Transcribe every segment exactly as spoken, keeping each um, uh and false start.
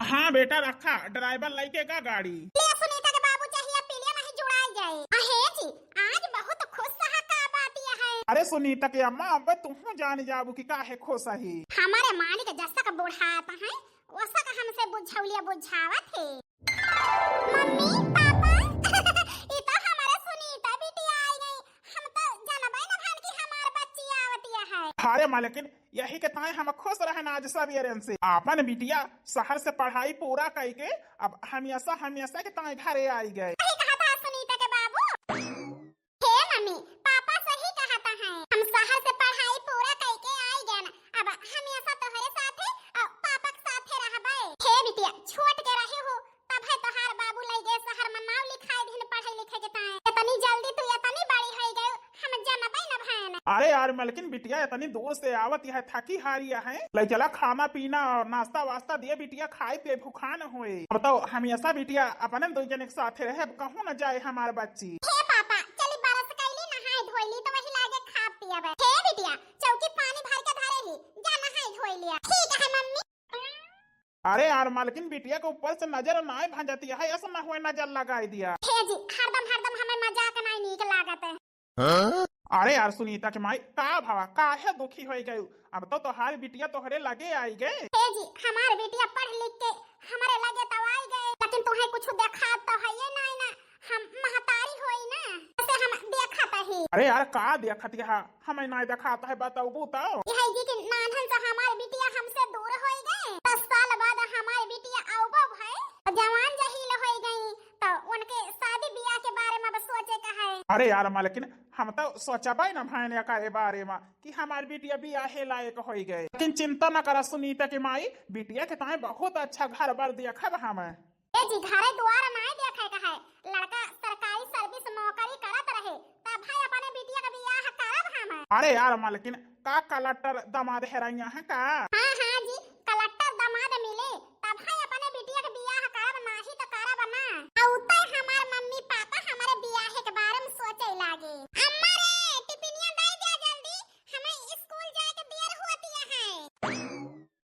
हाँ बेटा, रखा, ड्राइवर लइके गा गाड़ी। ले सुनीता के बाबू चाहिए पीलिया नहीं जुड़ाई जाए। अहे जी, आज बहुत खुश सहा का बात यह है। अरे सुनीता के अम्मा, अब तुहूँ जान जाबू कि काहे खुश ही। हमारे मालिक जसक बुढ़ात है, ओसक हमसे बुझौलिया बुझावत है। मम्मी, पापा, ई तो हमारे सुनीता बिटिया आई गई। हम तो जानबे न भन कि हमार बच्ची आवतिया है। अरे मालकिन, यही के ताई हम खुश रहन आज सवेरे से। आपन बिटिया शहर से पढ़ाई पूरा कइके अब हमेशा, हमेशा के ताई घरे आई गए। सही कहा था सुनीता के बाबू। हे मम्मी, पापा सही कहा था है। हम शहर से पढ़ाई पूरा कइके आई गए न, अब हमेशा तोहरे साथे और पापा के साथे रहबे। हे बिटिया, छोट के रहे हो, तब है तोहार बाबू लइ गए शहर में नाव लिखाए दिन पढ़े लिखे के ताई। इतनी जल्दी तू इतनी बड़ी हो गई, हम जानबे न भएन। अरे यार मलकिन, बिटिया इतनी दूर से आवत है, थकी हारी है, ले चला खाना पीना और नाश्ता वास्ता दिए बिटिया, खाए पिए भूखान होए। अब तो हमेशा बिटिया अपने दो जने के साथे रहे, अब कहूँ न जाए हमार बच्ची। हे पापा, चली बरस कैली, नहाए धोइली तो वही लागे खा पियबे। हे बिटिया, चौकी पानी भर के धरे ही, जा नहाए धोइलिया। ठीक है मम्मी। अरे यार मालकिन, बिटिया के ऊपर से नजर नाय भंजती है, ऐसा ना हुए नजर लगाई दिया। हे जी, हरदम हरदम हमें मजाक नाय नीक लागत है। अरे यार सुनीता के माई, का भवा, काहे दुखी होई गयू? अब तो तोहार बिटिया तोहरे लगे आई गए। हे जी, हमार बिटिया पढ़ लिख के हमारे लगे तो आई गए, लेकिन तुम्हें कुछ देखा तो है ये नाय ना, हम महतारी होई ना, ऐसे हम देखत ही। अरे यार, का देखत यहाँ? हमें नाय देखात है, बतौबू तो। यही जी कि नान्हन से हमार बिटिया हमसे दूर होई गए। दस साल बाद हमार बिटिया आउबो भए, जवान जहील होई गई, तो उनके शादी बियाह के बारे में अब सोचे का है। अरे यार मालकिन, हम तो सोचबे न भएन एकरे बारे में कि हमार बिटिया बियाहे लायक होई गए। लेकिन चिंता न करा सुनीता के माई, बिटिया के ताई बहुत अच्छा घर बर देखब हम। ए जी, घरे दुआर नाय देखे का है, लड़का सरकारी सर्विस नौकरी करत रहे, तब है अपने बिटिया का बियाह करब हम। अरे यार मालकिन, का कलेक्टर दामाद हेराइया है का? हाँ, हाँ जी, कलेक्टर दामाद मिले, तब है अपने बिटिया का बियाह करब, नाही तो करब ना। अउते हमार मम्मी पापा हमारे बियाहे के बारे में सोचे लागे। अम्मा रे, टिफिनिया दे जा जल्दी, हमें स्कूल जाए के देर होती है।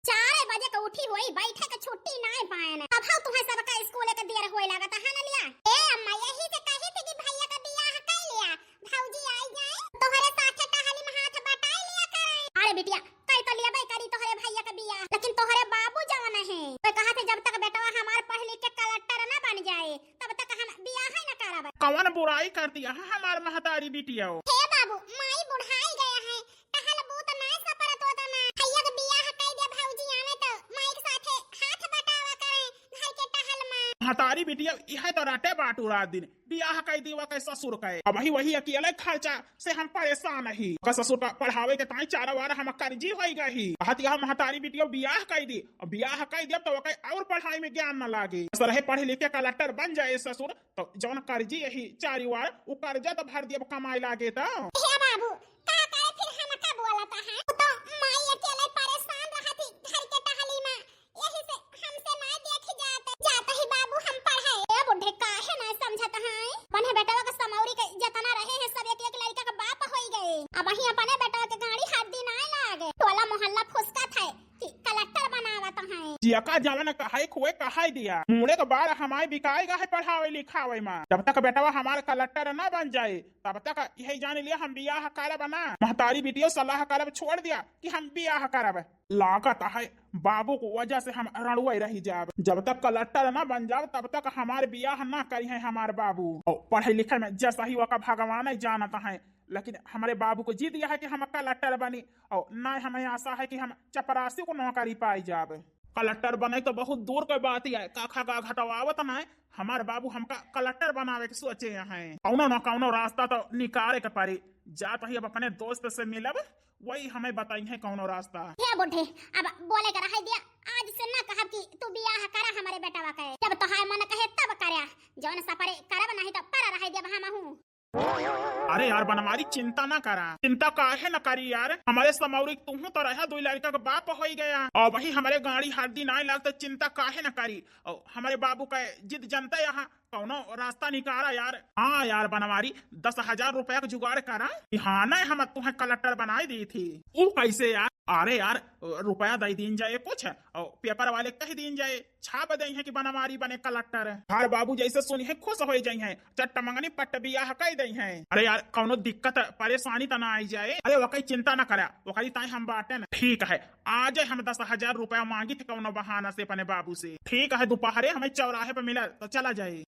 चार बजे के उठी होई, बैठे के छुट्टी नाय पाएन। अब हौ तुहें सबका स्कूल के देर होए लागत है ना लिया। ए अम्मा, यही से कही थी कि भैया का बियाह कर लिया, भौजी आई जाए, तोहरे साथे टहली में हाथ बटाई लिया करे। अरे बिटिया, कई तो लिया करी तोहरे भैया का बियाह, लेकिन तोहरे बाबू जवन है, वो कहा थे जब तक बेटवा हमार पढ़ लिख के कलेक्टर ना बन जाए, तब तक हम बियाह ही ना करब। कवन बुराई कर दिया है हमार महतारी बिटिया? हे बाबू, माई बुढ़ाई गया है, टहल बूत नाय सपरत होता ना। भैया के बियाह कई दे भौजी आवे तो माई के साथे हाथ बटावा करे घर के टहल में। महतारी बिटिया इहे तो रटे बाटू रात दिन, बियाह कई दीवा के ससुर के। अब वही वही अकेले खर्चा से हम परेशान ही। का ससुर का पढ़ावे के ताई चारा वार हम कर्जी होई गई। कहत यह महतारी बिटिया बियाह कई दी, अब बियाह कई दिया तो ओके और पढ़ाई में ज्ञान न लागे। सरहे पढ़ लिख के कलेक्टर बन जाए ससुर, तो जौन कर्जी यही चारी वार उ कर्जा तो भर दिया कमाई लागे तो। हे बाबू, का करे फिर हम का बोलत है? तो माई अकेले परेशान रहती घर के टहली में, यही से हमसे ना देख जात, जात ही बाबू हम पढ़े। ए बुढ़े काहे ना समझत है? अपने बेटवा के समौरी के जतना रहे हैं सब एक एक लड़का के बाप होई गए। अब वही अपने बेटवा के गाड़ी हड्डी ना लागे। टोला मोहल्ला फुसकत है कि कलेक्टर बनावत है। जियका जवन कहाई खुए कहाई दिया। मुड़े के बार हमारे बिकाएगा है पढ़ावे लिखावे में। जब तक बेटवा हमार कलेक्टर ना बन जाए, तब तक यही जान लिया हम बियाह करब ना। महतारी बिटियो सलाह करब छोड़ दिया कि हम बियाह करब। लागत है बाबू को वजह से हम रणुए रही जाब। जब तक कलेक्टर ना बन जाब, तब तक हमार बियाह ना करी है हमार बाबू। और पढ़े लिखे में जैसा ही वका भगवान ही जानत है, लेकिन हमारे बाबू को जिद यह है कि हम कलेक्टर बनी, और ना हमें आशा है कि हम चपरासी को नौकरी पाई जाब। कलेक्टर बने तो बहुत दूर के बात ही है, काखा का घटवावत ना है। हमार बाबू हमका कलेक्टर बनावे के सोचे हैं, कौनो ना कौनो रास्ता तो निकाले के पड़ी। जात ही अब अपने दोस्त से मिलब, वही हमें बताई है कौनो रास्ता। हे बुढ़े, अब बोले के रहे दिया, आज से ना कहब कि तू बियाह करा हमारे बेटवा के, जब तोहार मन कहे तब करा, जौन सपरे करब नहीं तो पर रहे दिया हम हूँ। अरे यार बनवारी, चिंता ना करा। चिंता काहे ना करी यार, हमारे समौरी तुहूँ तो रहा, दो लड़का का बाप होई गया, और वही हमारे गाड़ी हर दिन आए लाग, तो चिंता काहे ना करी। और हमारे बाबू का जिद जनता यहाँ कौनो रास्ता निकाला यार। हाँ यार बनवारी, दस हजार रुपया का जुगाड़ करा। हाँ ना, हम तुहें कलेक्टर बनाई दी थी। ऊ कैसे यार? अरे यार, रुपया दइ दीन जाए कुछ, और पेपर वाले कहि दीन जाए, छाप दइहैं कि बनवारी बने कलेक्टर। हमार बाबू जैसे सुनिहैं खुश होइ जइहैं, चट्ट मंगनी पट्ट बियाह कइ दइहैं। अरे यार, कौनो दिक्कत परेशानी त ना आइ जाए। अरे ओकरी चिंता न करा, ओकरी ताई हम बाटेन। ठीक है, आजे हम दस हजार रुपया मांगित कौनो बहाना से अपने बाबू से। ठीक है, दुपहरे हमें चौराहे पे मिला तो चला जाए।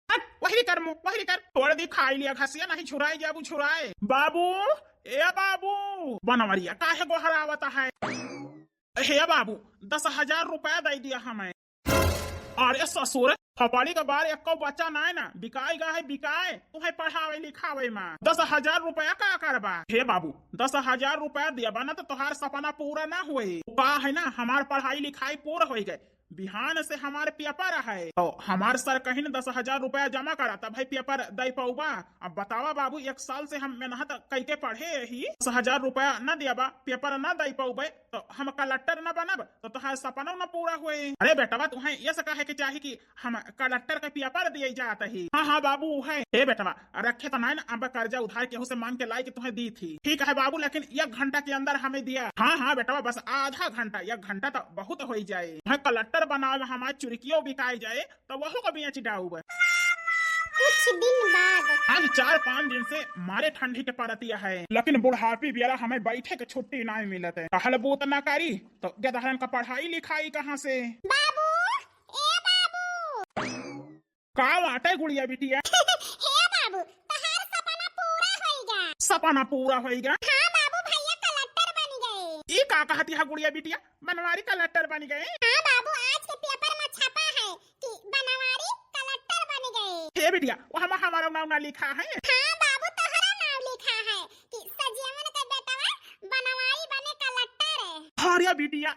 हट, वही कर मुँह, वही कर। छोड़ दी, खाइ लिया घसिया, नहीं छुराए जाबू छुराए। बाबू, ए बाबू। बनवरिया, काहे गोहरावत है? हे बाबू, दस हजार रुपया दइ दिया हमें। अरे ससुर, फपाड़ी के बार एको बच्चा नाय ना, बिकाए गा है बिकाए, तुहैं पढ़ावे लिखावे मा दस हजार रुपया का करबा? हे बाबू, दस हजार रुपया देबा ना तो तोहार सपना पूरा ना होए। का है ना, हमार पढ़ाई लिखाई पूरा होइ गए, बिहान से हमार पेपर है, तो हमार सर कहिन दस हजार रुपया जमा करा, तब है पेपर दइ पउबा। अब बतावा बाबू, एक साल से हम मेहनत कइके पढ़े ही, दस हजार रुपया न देबा, पेपर न दइ पउबे, तो हम कलेक्टर न बनब, तो तोहार सपनो न पूरा होए। अरे बेटवा, तुहैं ये से कहे के चाही कि हम कलेक्टर के पेपर दिए जात ही। हाँ, हाँ बाबू, है। हे बेटवा, रखे तो नाय ना, अब कर्जा उधार केहू से मांग के लाई के तुहैं दी थी। ठीक है बाबू, लेकिन एक घंटा के अंदर हमें दिया। हाँ, हाँ बेटवा, बस आधा घंटा, एक घंटा तो बहुत होइ जाए। तुहैं कलेक्टर बनावे में हमार चुरकियो बिकाए जाए, तो वहू को बेच डाउब। कुछ दिन बाद। आज चार पाँच दिन से मारे ठंडी के परतिया है, लेकिन बुढ़ापी बेरा हमें बैठे के छुट्टी नाय मिलत है। कहल बूत ना करी, तो गदहरन का पढ़ाई लिखाई कहाँ से? बाबू, ए बाबू। का बाटे गुड़िया बिटिया? हे बाबू, तहार सपना पूरा होइगा। सपना पूरा होइगा? हाँ बाबू, भैया कलेक्टर बन गए। ई का कहती है गुड़िया बिटिया, बनवारी कलेक्टर बन गए? हाँ बाबू, आज के पेपर में छपा है कि बनवारी कलेक्टर बन गए। हे बिटिया, वो हम, हमारा नाम ना लिखा है? हाँ बाबू, तोहरा नाम लिखा है कि सजियवन के बेटवा बनवारी बने कलेक्टर है। अरे बिटिया,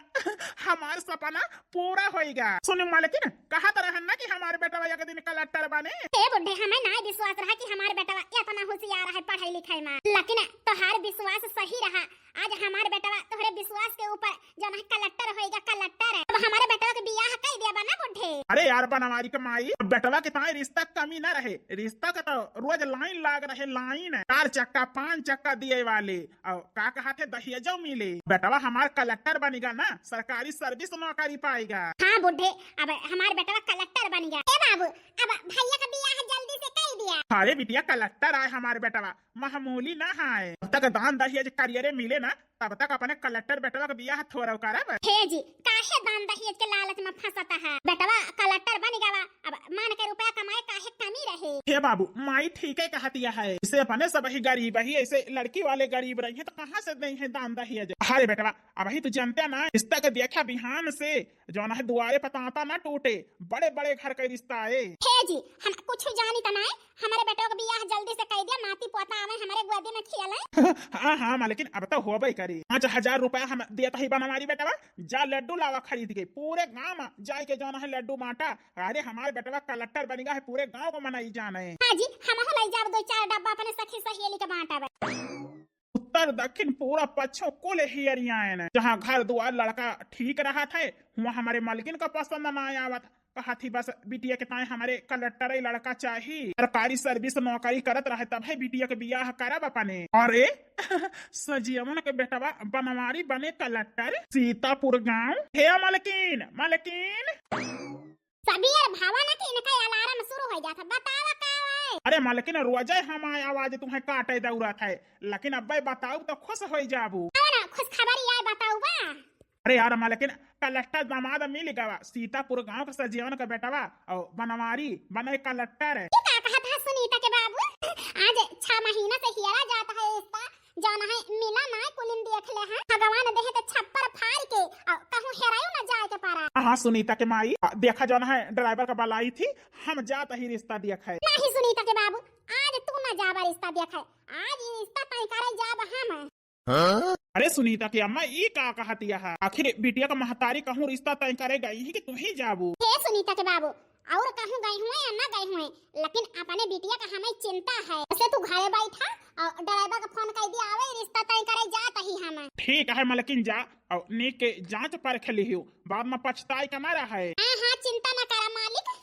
हमार सपना पूरा होइगा। सुन मालकिन, कहत रहन ना कि हमार बेटवा एक दिन कलेक्टर बने। ए बुढ़े, हमें ना विश्वास रहा कि हमार बेटवा इतना होशियार है पढ़ाई लिखाई में, लेकिन तोहार विश्वास सही रहा। आज हमार बेटवा तोहरे विश्वास के ऊपर जौन है कलेक्टर होइगा, कलेक्टर। अब हमारे बेटवा के बियाह कइ देबा ना बुढ़े। अरे यार बनवारी के माई, बेटवा के ताई रिश्ता कमी ना रहे, रिश्ता के तो रोज लाइन लाग रहे, लाइन। चार चक्का, पाँच चक्का दिए वाले, और का कहत है दहेजो मिले। बेटवा हमार कलेक्टर बनिगा ना, सरकारी सर्विस नौकरी पाइगा। हाँ बुढ़े, अब हमार बेटवा कलेक्टर बनिगा। ए बाबू, अब भैया का बियाह जल्दी से कइ दिया। अरे बिटिया, कलेक्टर आए हमार बेटवा, मामूली ना है। जब तक दान दहेज करियरे मिले ना, तब तक अपने कलेक्टर बेटवा के बियाह थोरव करब। हे जी, काहे दान दहेज के लालच में फंसत है? बेटवा कलेक्टर बन गवा, अब मान के रुपया कमाए काहे कमी रहे? हे बाबू, माई ठीके कहतिया है, इसे अपने सब ही गरीब ही, ऐसे लड़की वाले गरीब रही है तो कहाँ से देइहैं दान दहेज? अरे बेटवा, अबही तू जानते ना, रिश्ता के देखा बिहान से, जौन है दुआरे पर तांता ना टूटे, बड़े बड़े घर के रिश्ता है। हे जी, हम कुछ जानी त नाय, हमारे बेटवा के बियाह जल्दी से कइ दिया, नाती पोता आवे हमारे गोदी में खियाले। हाँ, हाँ, मालकिन, अब तो होबे करी। पाँच हजार रुपया हम देत ही बनवारी बेटवा, जा लड्डू लावा खरीद के, पूरे गांव में जाए के जौन है लड्डू बांटा। अरे हमार बेटवा कलेक्टर बनिगा है, पूरे गांव को मनई जाने। हाँ जी, हमहू लइ जाब दो चार डब्बा अपने सखी सहेली के बांटा बे। उत्तर दक्षिण पूरा पश्चिम कुल हेरियाएन, जहाँ घर दुआर लड़का ठीक रहत है, हुआँ हमारे मलकिन का पसंद ना आवत। कहत ही बस बिटिया के ताई हमारे कलेक्टर ही लड़का चाही, सरकारी सर्विस नौकरी करत रहे तब है बिटिया के बियाह करब अपने। अरे सजियवन के बेटवा बनवारी बने कलेक्टर सीतापुर गांव। हे मलकिन, मलकिन। सबेर भवा ना कि इनका अलार्म शुरू होइ जात है, बतावा का है? अरे मलकिन, रोजे हमार आवाज तुहैं काटे दौड़त है, लेकिन अब्बे बताउब तो खुश होइ जाबू। आओ ना, खुशखबरी आए बताउबा। अरे यार मलकिन, कलेक्टर दामाद मिल गवा, सीतापुर गांव के सजियवन के बेटवा, और बनवारी बने कलेक्टर। ई का कहत है सुनीता के बाबू? आज छह महीना से हियरा जात है इसका, जौन है मिला ना कुलिन देख ले हैं। भगवान देहे तो छप्पर फाड़ के और कहूँ हेरायो ना जाए के पारा। हाँ, हाँ, सुनीता के माई, आ, देखा जौन है ड्राइवर का बलाई थी, हम जात ही रिश्ता देखे। नहीं सुनीता के बाबू, आज तू ना जाबा रिश्ता देखे, आज ई रिश्ता तय करे जाब हम। अरे सुनीता के अम्मा, ई का कहतिया है? आखिर बिटिया का महतारी कहूँ रिश्ता तय करे गई ही कि तू ही जाबू? हे सुनीता के बाबू, और कहूँ गए हुए या ना गए हुए, लेकिन अपने बिटिया का हमें चिंता है। ऐसे तू घरे बैठा और ड्राइवर का फोन कर दिया, आवे रिश्ता तय करे जात ही हम। ठीक है मलकिन, जा और नीक के जांच परख लिहियो, बाद में पछताए का ना रहे। हाँ, हाँ, चिंता ना करा मालिक।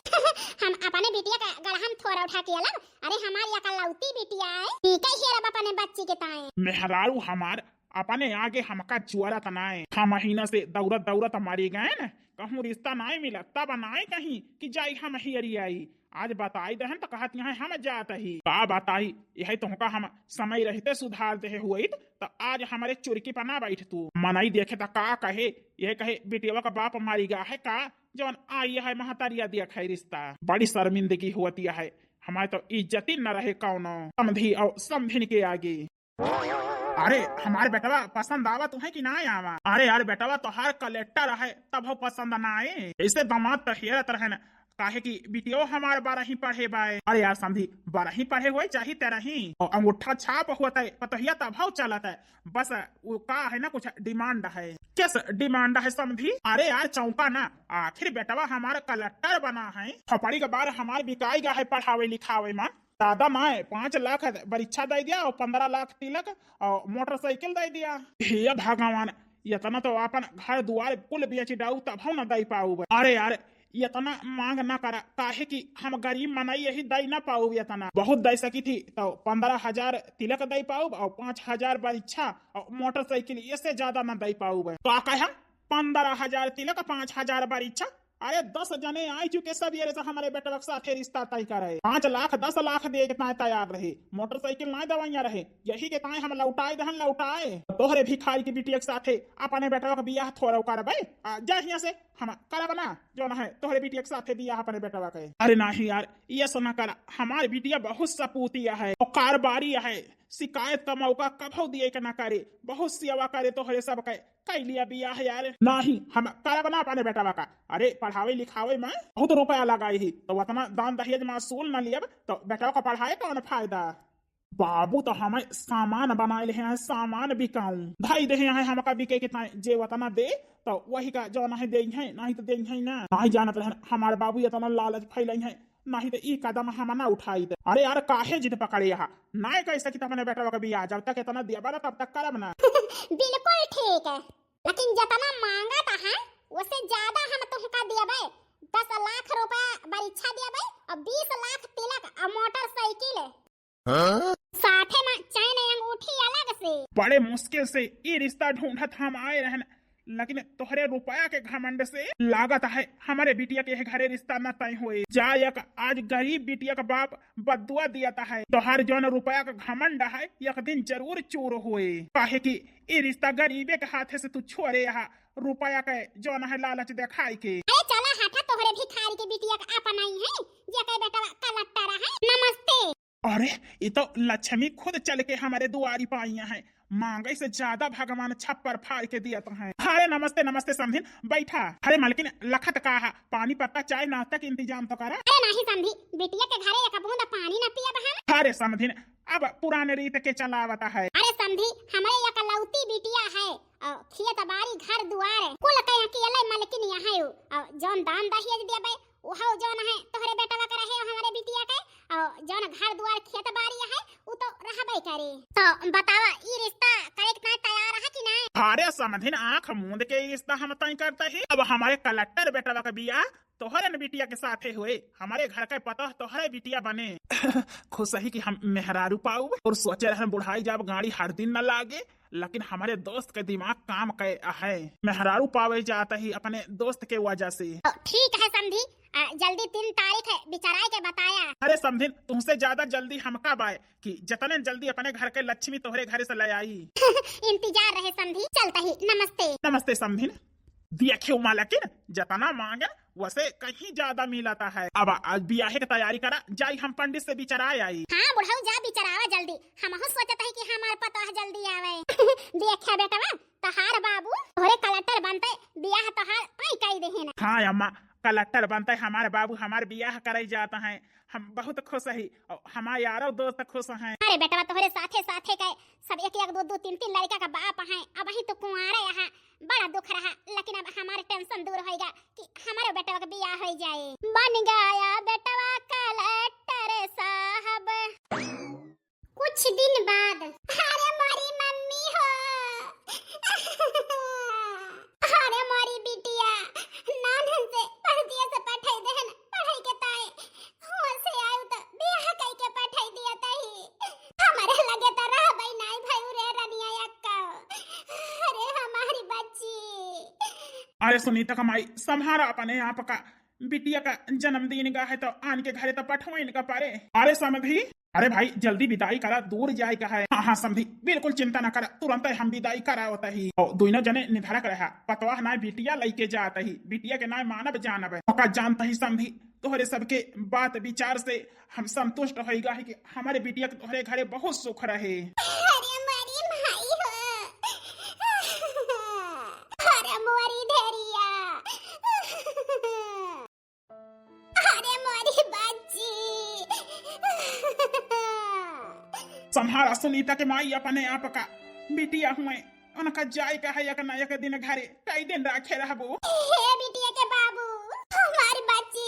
हम अपने बिटिया का गड़हम थोड़ा उठा के अलग। अरे हमारी अकलौती बिटिया है, नीक ही हेरब अपने बच्ची के ताए। मेहरारू हमार अपने आगे हमका जुअरत नाय। छह महीना से दौरत दौरत मरी गए न, कहूँ रिश्ता नाय मिला, तब नाय कहीं कि जाई हम हियरी आई। आज बताई दहन त कहत यहाँ हम जात ही। का बताई, यही तोहका हम समय रहते सुधार देहे हुइत त आज हमरे चुरकी पर ना बैठ तू। मनई देखे त का कहे, यह कहे बिटियवा का बाप मारी गा है का, जौन आई है महतरिया दिया खाई रिश्ता। बड़ी शर्मिंदगी होती है, हमारे तो इज्जत ही न रहे कौनो समधी और समधिन के आगे। अरे, हमार बेटवा पसंद आवा तुहे कि ना आवा? अरे यार बेटवा, तोहार कलेक्टर है, तब हो पसंद ना आए। ऐसे दामाद तो हेरत रहे न, काहे कि बिटियो हमार बारही पढ़े बाय। अरे यार समधी, बारही पढ़े हुए चाहे तेरही, और अंगूठा छाप होता है, पतोहिया तब हो चलत है। बस वो का है ना, कुछ डिमांड है। किस डिमांड है समधी? अरे यार चौंका ना, आखिर बेटवा हमार कलेक्टर बना है, खोपड़ी के बार हमार बिकाई गा है पढ़ावे लिखावे में। ज्यादा ना है, पाँच लाख परीक्षा दे दिया और पन्द्रह लाख तिलक और मोटरसाइकिल दे दिया। हे भगवान, इतना तो अपन घर दुआर कुल बेच डाऊ तब हम ना दे पाऊब। अरे यार, इतना मांग ना करा, काहे कि हम गरीब मनई यही दे ना पाऊब इतना। बहुत दे सकी थी तो पन्द्रह हजार तिलक दे पाऊब और पाँच हजार परीक्षा और मोटरसाइकिल, इससे ज्यादा ना दे पाऊब। का कहे हम? पन्द्रह हजार तिलक, पाँच हजार परीक्षा। अरे दस जने आई चुके सब ये रे से हमारे बेटवा के साथे रिश्ता तय करे। पाँच लाख, दस लाख दे के ताए तैयार रहे, मोटरसाइकिल ना दवाइया रहे, यही के ताए हम लौटाए दहन लौटाए। तोहरे भिखारी के बिटिया के साथे अपने बेटवा के बियाह थोड़ा करबे, आ, जा हियां से, हम करब ना, जौन है तोहरे बिटिया के साथे बियाह अपने बेटवा के। अरे नाही यार, ये सो ना करा, हमार बिटिया बहुत सपूतिया है और कारोबारी है, शिकायत का मौका कभो दिए के ना करे, बहुत सेवा करे तोहरे सब के, कई लिया बियाह यार। नाही, हम करब ना अपने बेटवा का। अरे पढ़ावे लिखावे में बहुत रुपया लगाई ही, तो उतना दान दहेज में वसूल न लियब, तो बेटवा का पढ़ाए कौन फायदा? बाबू तो हमें सामान बनाए ले हैं, सामान बिकाऊं, धाई दे हैं हमका बिके के ताई, जे उतना दे तो वही का जौन है दे हैं, नहीं तो दे हैं ना। नहीं जानत रहन हमारे बाबू इतना लालच फैलाई है, नहीं तो ई कदम हम ना उठाइत। अरे यार काहे जिद पकड़े यहाँ, ना कह सकी तो अपने बेटवा का बियाह, जब तक इतना दिया बना तब तक करब ना। बिल्कुल ठीक है, लेकिन जितना मांगत है उससे ज्यादा हम तुमका दियबे। दस लाख रुपया परीक्षा दियबे और बीस लाख तिलक और मोटरसाइकिल। हाँ? साथे में चैन अंगूठी अलग से। बड़े मुश्किल से ई रिश्ता ढूंढत हम आए रहन, लेकिन तोहरे रुपया के घमंड से लागत है हमारे बिटिया के घरे रिश्ता न तय होए। जा एक आज गरीब बिटिया का बाप बद्दुआ दियत है, तोहार जौन रुपया का घमंड है एक दिन जरूर चूर होए, काहे कि ई रिश्ता गरीबे के हाथे से तू छोड़े हा, रुपया के जौन है लालच देखाई के। अरे चला हटा, तोहरे भिखारी के बिटिया का अपनाई है, जे के बेटवा कलेक्टर है। नमस्ते। अरे, ये तो लक्ष्मी खुद चल के हमारे दुआरी पाई है, मांगे से ज्यादा भगवान छप्पर फाड़ के दियत है। अरे नमस्ते नमस्ते समधिन, बैठा। अरे मलकिन, लखत का है, पानी पत्ता चाय नाश्ता के इंतजाम तो करा। अरे नाही समधी, बिटिया के घरे एक बूंद पानी न पियब हम। अरे समधिन, अब पुराने रीत के चलावत है। अरे समधी, हमरे एकलौती बिटिया है, और खेत बारी घर दुआर कुल के अकेले मलकिन यहाँ है, और जौन दान दहेज देबे उहो जौन है तोहरे बेटवा के रहे, हमारे बिटिया के, और जौन घर दुआर खेत बारी है उ तो रहबे करे। तो बतावा, ई रिश्ता करे के तैयार है कि नहीं? अरे समधिन, आंख मूंद के ई रिश्ता हम तय करते ही। अब हमारे कलेक्टर बेटवा का बियाह तोहरे न बिटिया के साथे हुए, हमारे घर के पतोह तोहरे बिटिया बने। खुश ही कि हम मेहरारू पाऊ और सोचे रहन बुढ़ाई जाब गाड़ी हर दिन न लागे, लेकिन हमारे दोस्त के दिमाग काम कै है, मेहरारू पावे जाता ही अपने दोस्त के वजह से। तो ठीक है समधी, आ, जल्दी तीन तारीख है, बिचराए के बताया। अरे समधिन, तुमसे ज्यादा जल्दी हमका बाय कि जतने जल्दी अपने घर के लक्ष्मी तोहरे घर से ले आई। इंतजार रहे समधी, चलता ही, नमस्ते। नमस्ते समधिन। देखियो मालकिन, जतना मांगे वसे कहीं ज्यादा मिलता है। अब आज बियाहे के तैयारी करा, जाई हम पंडित से बिचराए आई। हाँ बुढ़ऊ, जा बिचरावा जल्दी, हमहू सोचत है कि हमार पतोह जल्दी आवे। देखा बेटवा, तोहार बाबू तोहरे कलेक्टर बनते बियाह तोहार तय कई देहे ना। हाँ अम्मा, कलेक्टर बनते हमार बाबू हमार बियाह करे जाता है, हम बहुत खुश ही और हमार यारो दोस्त खुश हैं। अरे बेटवा, तोहरे साथे साथे के सब एक एक दो दो तीन तीन लड़का का बाप हैं, अबही तो कुंवारे यहाँ, बड़ा दुख रहा, लेकिन अब हमार टेंशन दूर होइगा कि हमारे बेटवा का बियाह हो जाए। बन गया बेटवा कलेक्टर साहब। कुछ दिन बाद। अरे मोरी मम्मी हो, अरे मोरी बिटिया, नानन से परदेस पठाई देहन, पढ़ाई के ताई। हुआ से आयु तो बियाह कई के पठाई दिया तही। हमारे लगे तो रहबई नाई भयू रे रनिया अक्का। अरे सुनीता का माई, सम्हारा अपने आप का, बिटिया का जन्मदिन का है तो आन के घरे तो पठवाइन का पारे। अरे समधी, अरे भाई जल्दी बिदाई करा, दूर जाए का है। हाँ हाँ समधी, बिल्कुल चिंता ना करा, तुरंत हम बिदाई करावत ही। और दोनों जने निधड़क रहा, पतवाह नाय बिटिया लइके जात ही, बिटिया के नाय मानब जानब। ओका जानत ही समधी, तोहरे सबके बात विचार से हम संतुष्ट होइगा है कि हमारे बिटिया के तोहरे घरे बहुत सुख रहे। अरे मारी माई हो, अरे मोरी धरिया, अरे मोरी बच्ची। सम्हारा सुनीता के माई अपने आप का, बिटिया हुए, उनका जाए का है एक ना एक दिन घरे, कई दिन राखे रहबो। हे बिटिया के बाबू, हमार बच्ची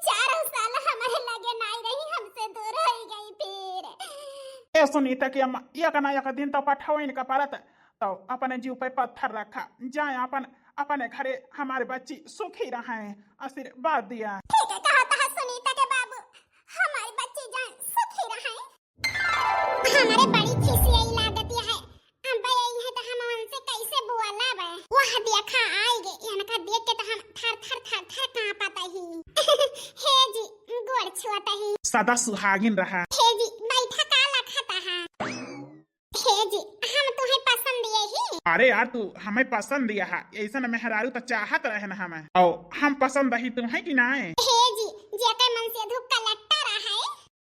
चार साल हमारे लगे नाई रही, हमसे दूर हो गई फिर। ए सुनीता के अम्मा, एक ना एक दिन तो पठवाइन का परत, तो अपने जीव पे पत्थर रखा, जाए अपन, अपने घरे हमारे बच्ची सुखी रहे, आशीर्वाद दिया। ठीक है, कहत है सुनीता के बाबू, हमारी बच्ची जाए सुखी रहे। हमारे बड़ी खिसियाई लागत है, अब आई है तो हम उनसे कैसे बोलब? वह देखा आई गे, इनका देख के तो हम थर थर थर थर कांपत ही। हे जी, गोड़ छुअत ही। सदा सुहागिन रहा। हे जी, बैठा का लखत है? हे जी, हम तुम्हें पसंद यही। अरे यार, तू हमें पसंद दिया है, ऐसा मेहरारू तो चाहत रहे ना हमें। और हम पसंद ही तुम्हें कि नाय? हे जी, जेकर मन से धू कलेक्टर है,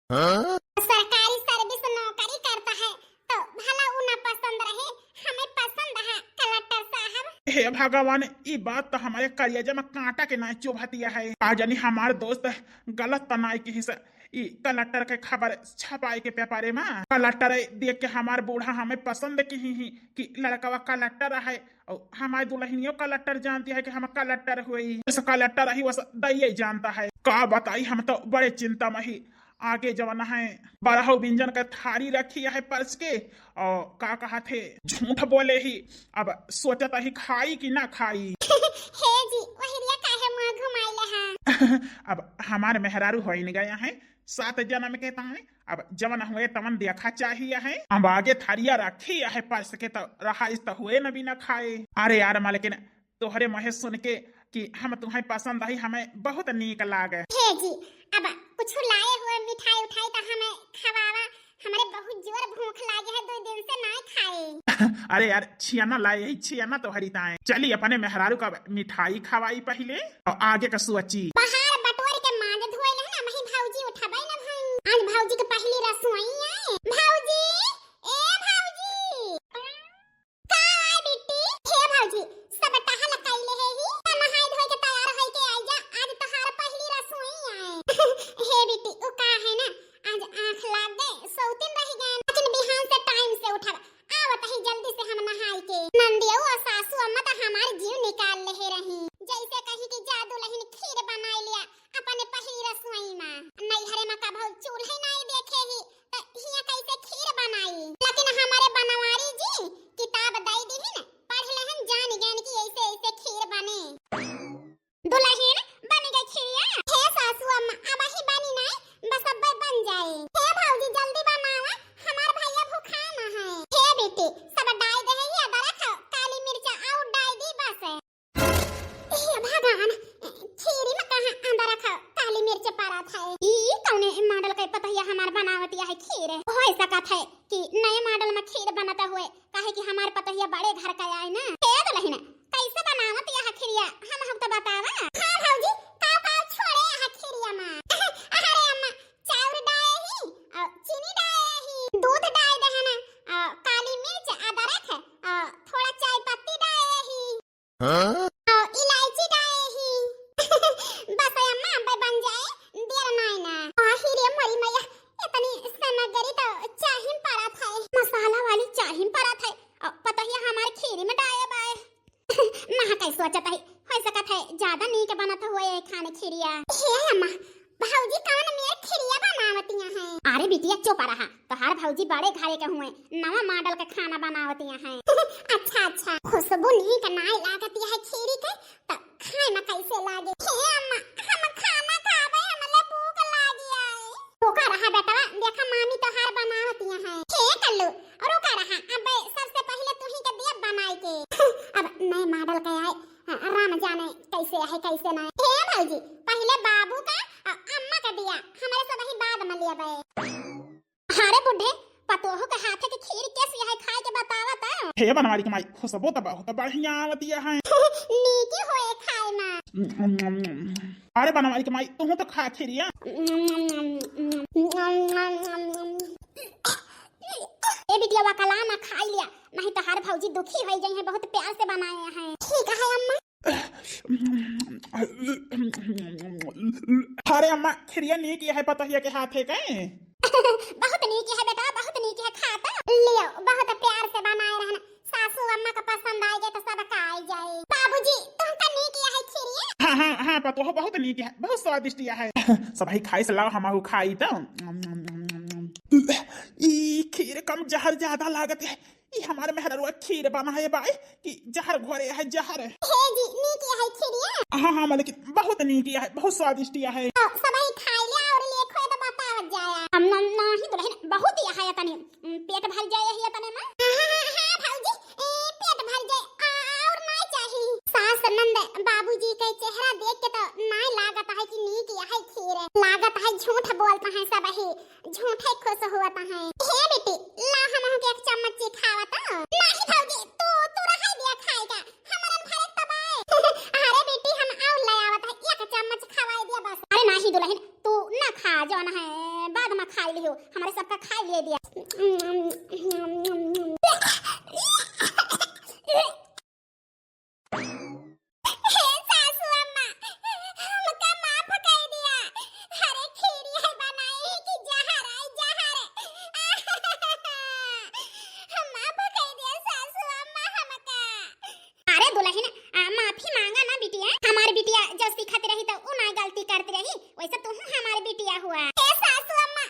हाँ? सरकारी सर्विस नौकरी करता है, तो भला उ ना पसंद रहे, हमें पसंद है कलेक्टर साहब। हे भगवान, ई बात तो हमारे करेजा में कांटा के ना चुभतिया है। का जानी हमार दोस्त गलत तो नाय किहिस, ई कलेक्टर के खबर छपाए के पेपरे में। कलेक्टर देख के हमार बूढ़ा हमें पसंद किही ही कि लड़कवा कलेक्टर है, और हमार दुल्हनियो कलेक्टर जानती है कि हम कलेक्टर हुई। इस कलेक्टर ही बस दैये जानता है। का बताई, हम तो बड़े चिंता में ही। आगे जवन है, बरहौ बिंजन का थारी रखी है परस के, और का कहत है, झूठ बोले ही। अब सोचत ही खाई कि ना खाई। हे जी, वहिरिया काहे मुंह घुमाइले हैं? अब हमार मेहरारू होइन गया है सात जन्म के ताए, अब जवन हुए तवन देखा चाहिए है। अब आगे थारिया रखी है परस के, तो रहा इस तो हुए न बिना खाए। अरे यार मालकिन, तोहरे मुँहे सुन के कि हम तुम्हें पसंद आई, हमें बहुत नीक लागे। हे जी, अब कुछ लाए हुए मिठाई उठाई तो हमें खवावा, हमरे बहुत जोर भूख लागे है, दो दिन से नाय खाए। अरे यार, छियाना लाए ही, छियाना तोहरी ताए। चली अपने मेहरारू का मिठाई खवाई पहिले और आगे का सोची। बाहर बटोर के मांज धोए ले ना, वही भौजी उठाबे ना भाई। आज भौजी के पहली रसोई है। भौजी, ए भौजी। का है बिट्टी? हे भौजी, सब टहल कइले है ही, त नहाई धोई के तैयार होई के आई जा, आज तोहार पहली रसोई आए। हे बिट्टी, उ का है ना, आज आँख लाग गए, सौतिन रह गए, लेकिन बिहान से टाइम से उठब, आवत ही जल्दी से हम नहाई के। नंदियो और सासू अम्मा तो हमार जीव निकाल ले रही, जैसे कही कि जा दुल्हन खीर बनाई लिया अपने पहली रसोई में। नैहरे में कभौ चूल्हे नाई देखे ही, त हियां कैसे खीर बनाई? लेकिन हमारे बनवारी जी किताब दई दिहिन, पढ़ लेहन, जान गयन कि ऐसे ऐसे खीर बने। दुल्हन बन गई खीरिया। हे सासू अम्मा, अब ही बनी नाई, बस अब बन जाए। हे भौजी जल्दी बनावा, हमार भैया भूखा ना है। हे बेटी, सब डाई दे ही, अदरक, काली मिर्चा और डाई दी बस। हे भगवान, खीरी में कहाँ अंदर रखा काली मिर्च पड़त है? ई कौने मॉडल के पतोहिया हमार बनावतिया है खीर? हो सकत है कि नए मॉडल में खीर बनत हुए, काहे कि हमार पतोहिया बड़े घर का आए ना। हे दुल्हन, कैसे बनावतिया है खीरिया? हम हम तो बतावा। हाँ भौजी, का का छोड़े है खीरिया में? अरे अम्मा, चाउर डाए ही और चीनी डाए ही, दूध डाए दे है ना, और काली मिर्च, अदरक और थोड़ा चाय पत्ती डाए ही। हाँ? और इलायची डाए ही। बस अम्मा, अबे बन जाए, देर नाई ना। आही रे मोरी मैया, इतनी सामग्री तो चाही में पड़त है, मसाला वाली चाही में पड़त है, और पतोहिया हमार खीरी में डाए बाए। महा कई सोचत है, हो सकत है ज्यादा नीक बनत हुए खाने खीरिया। हे अम्मा, भौजी कौन मेर खीरिया बनावतिया हैं? अरे बिटिया चुप रहा, तोहार भौजी बड़े घरे के हुए, नवा मॉडल के खाना बनावतिया हैं। अच्छा अच्छा, खुशबू नीक नाय लागतिया है खीरी के, त खाए में कैसे लागे? हे अम्मा, हम खाना खाबे, हमले भूख लागी आई। रुका रहा बेटवा, देखा मामी तोहार बनावतिया हैं। हे कल्लू, रुका रहा, अब सबसे पहले तू ही के दिया बनाई के। अब नए मॉडल के आए, ऐसे ना। हे भौजी, पहिले बाबू का अ अम्मा का दिया, हमरे सबही बाद में लेबे। अरे बुढ़े, पतोहू के हाथे के खीर कैसी है, खाए के बतावा त। हे बनवारी के माई, खुशबू तो बहुत बढ़िया आवतिया है। नीकी होए खाए में। अरे बनवारी के माई, तू तो खा खीरिया। ए बिटिया, वा कला ना खाई लिया, नहीं तो हर भौजी दुखी होई जाई है, बहुत प्यार से बनाए हैं। ठीक है अम्मा। अरे अम्मा, खीरिया नीक है पतोहिया के हाथे के। बहुत नीक है बेटा, बहुत नीक है, खा तो। लियो, बहुत प्यार से बनाए रहना, सासू अम्मा का पसंद आए जाए तो सबका आए जाए। बाबूजी, तुमका नीक है खीरिया? हाँ, हाँ, हाँ पतोह, बहुत नीक है, बहुत स्वादिष्ट है। सबही खाई से लाओ, हमहू खाई तो। ई खीर कम जहर ज्यादा लागत है। ई हमार मेहररुआ खीर बनाए बाय कि जहर घोरे है, जहर। हे जी, नीक है खीरिया? हाँ, हाँ, मलकिन, बहुत नीक है, बहुत स्वादिष्ट है। आओ, सबही खाई ले और लेखो तो बतावत जाया। हम ना, नाही दुलहिन, बहुत ही है तनी, उम, पेट भर जाए है तने में। हाँ, हाँ, हाँ, हाँ, भौजी, ए, पेट भर जाए, आ, और ना चाही। सास नंद बाबूजी के चेहरा देख के तो ना लागत है कि नीक है खीर। लागत है झूठ बोलत है सबही। झूठे खुश हुआ तो है। हे बेटी, ला हमहू के एक चम्मच चिखावा तो। नाही भौजी, तू, तू रहे दिया खाएगा, हमरन भरे तबाए। अरे बेटी, हम आउर ले आवत है, एक चम्मच खवाए दिया बस। अरे नाही दुलहिन, तू ना खा, जौन है बाद में खाई लियो, हमरे सबका खाई ले दिया। हे सासू अम्मा, हमका माफ कई दिया। अरे खीरी है बनाई कि जहर है, जहर। माफ कई दिया सासू अम्मा हमका। अरे दुलहिन, आ, माफी मांगा ना बिटिया। हमार बिटिया जब सीखत रही तो उ ना गलती करत रही, वैसे तू हमार बिटिया हुआ। हे सासू अम्मा,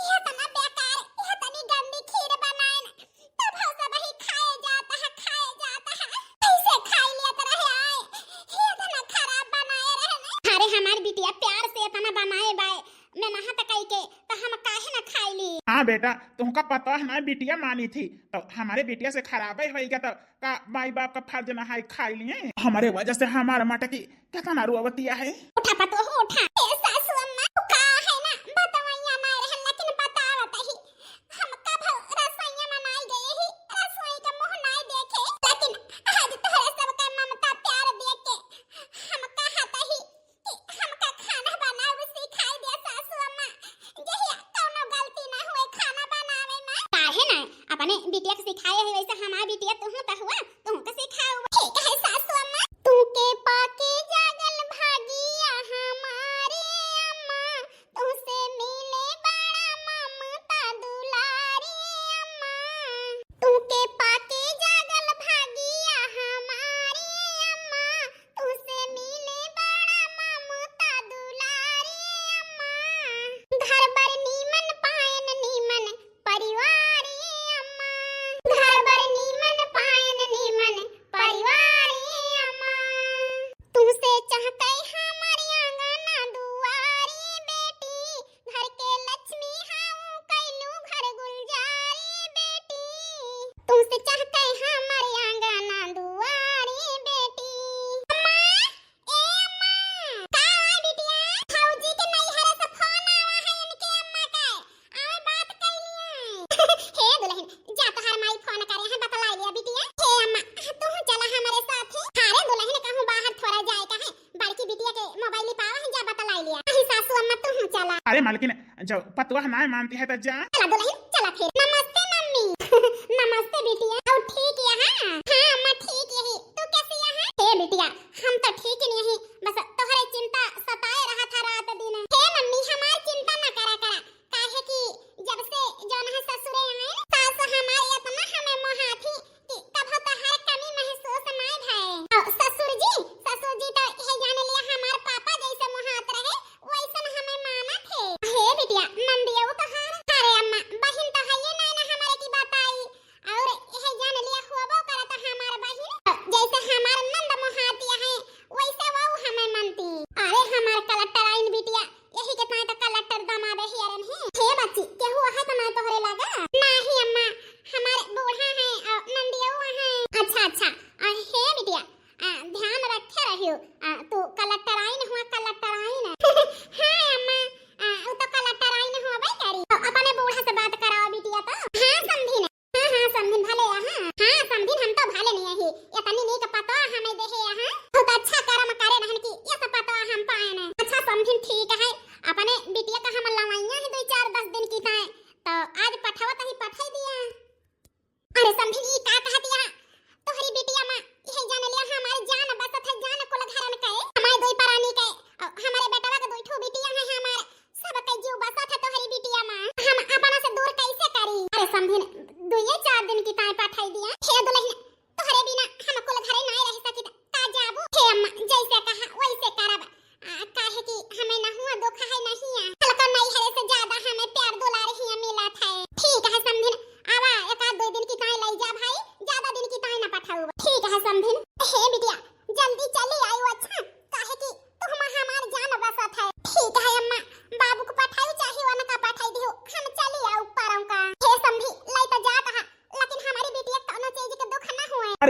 ये तना बेकार, ये तनी गंदी खीर बनाए ना। तब हम सबही खाए जाता है, खाए जाता है। कैसे खाई लेत रहे आए? ये इतना खराब बनाए रहे ना। अरे हमार बिटिया प्यार से इतना बनाए बाए, मैं नहा तकाई के, तो हम काहे ना खाई ली? हाँ बेटा, तुमका पता है ना बिटिया मानी थी, तो हमारे बिटिया से खराबे होइगा, तो का माई बाप का फर्ज ना है खाई लिए? हमारे वजह से हमार मटकी केतना रोवतिया है। उठा पतोह, उठा। ए सासू अम्मा, तू का है ना, बतवैया ना रहन, लेकिन बतावत ही। हम कब रसोईया में नाई गए ही, रसोई का मुंह नाई देखे, लेकिन आज तोहरे सबका ममता प्यार देख के हम कहत ही कि हमका खाना बनावे सिखाई दे सासू अम्मा। जहिया कौनो गलती ना हुए खाना बनावे में। काहे ना, अपने बिटिया के सिखाए है, वैसे हमार बिटिया तुहू त हुआ, तुहू के सिखाओ। ठीक है सासू अम्मा। तू के पाके जागल भागिया हमारे अम्मा, तुहसे मिले बड़ा ममता दुलारी अम्मा। तू के पाके जागल भागिया हमारे अम्मा, तुहसे मिले बड़ा ममता दुलारी अम्मा। घर बर नीमन पायन नीमन परिवारी अम्मा। घर बर नीमन पायन नीमन परिवारी अम्मा। तुहसे चहकै हमार आंगन दुआरी बेटी, घर के लक्ष्मी हाउ कैलू घर गुलजारी बेटी। तुहसे चहकै हमार आंगन दुआरी बेटी। अम्मा, ए अम्मा, का है बिटिया? भौजी के नैहरे से फोन आवा है इनके अम्मा के। आवे बात कैलिए। हे दुलहिन, जा तोहार माई फोन करे हैं, बतलाई लिया बिटिया। हे अम्मा, तू चला हमारे साथ है। हाँ रे दुलहिन, कहूँ बाहर थोड़ा जाए का है, बड़की बिटिया के मोबाइल पावा है, जा बतलाई लिया। अही सासू अम्मा तू चला। अरे मालकिन, जब पतोह ना मानती है तो जा। चला दुलहिन, चला फिर। नमस्ते मम्मी। नमस्ते बिटिया। और ठीक यहाँ? हाँ अम्मा ठीक यही। तू कैसी यहाँ? हे बिटिया, हम तो ठीक ही नहीं, बस तोहरे चिंता सताए रहा था रात दिन। हे मम्मी, हमार चिंता ना करा करा, काहे कि जब से जौन है ससुरे आए ना, सास हमार इतना हमें मोहाथी कि कभो तोहार कमी महसूस नाय भए। और ससुर जी, ससुर जी तो यह जान लिया हमार पापा जैसे मोहात रहे, वैसन हमें मानत है। हे बिटिया, नंदिया वो तोहार। अरे अम्मा, बहिन तो है ये ना, ना हमारे की बताई। और यह जान लिया होबो करत हमार बहिन, जैसे हमार नंद मोहाती है, वैसे वो हमें मन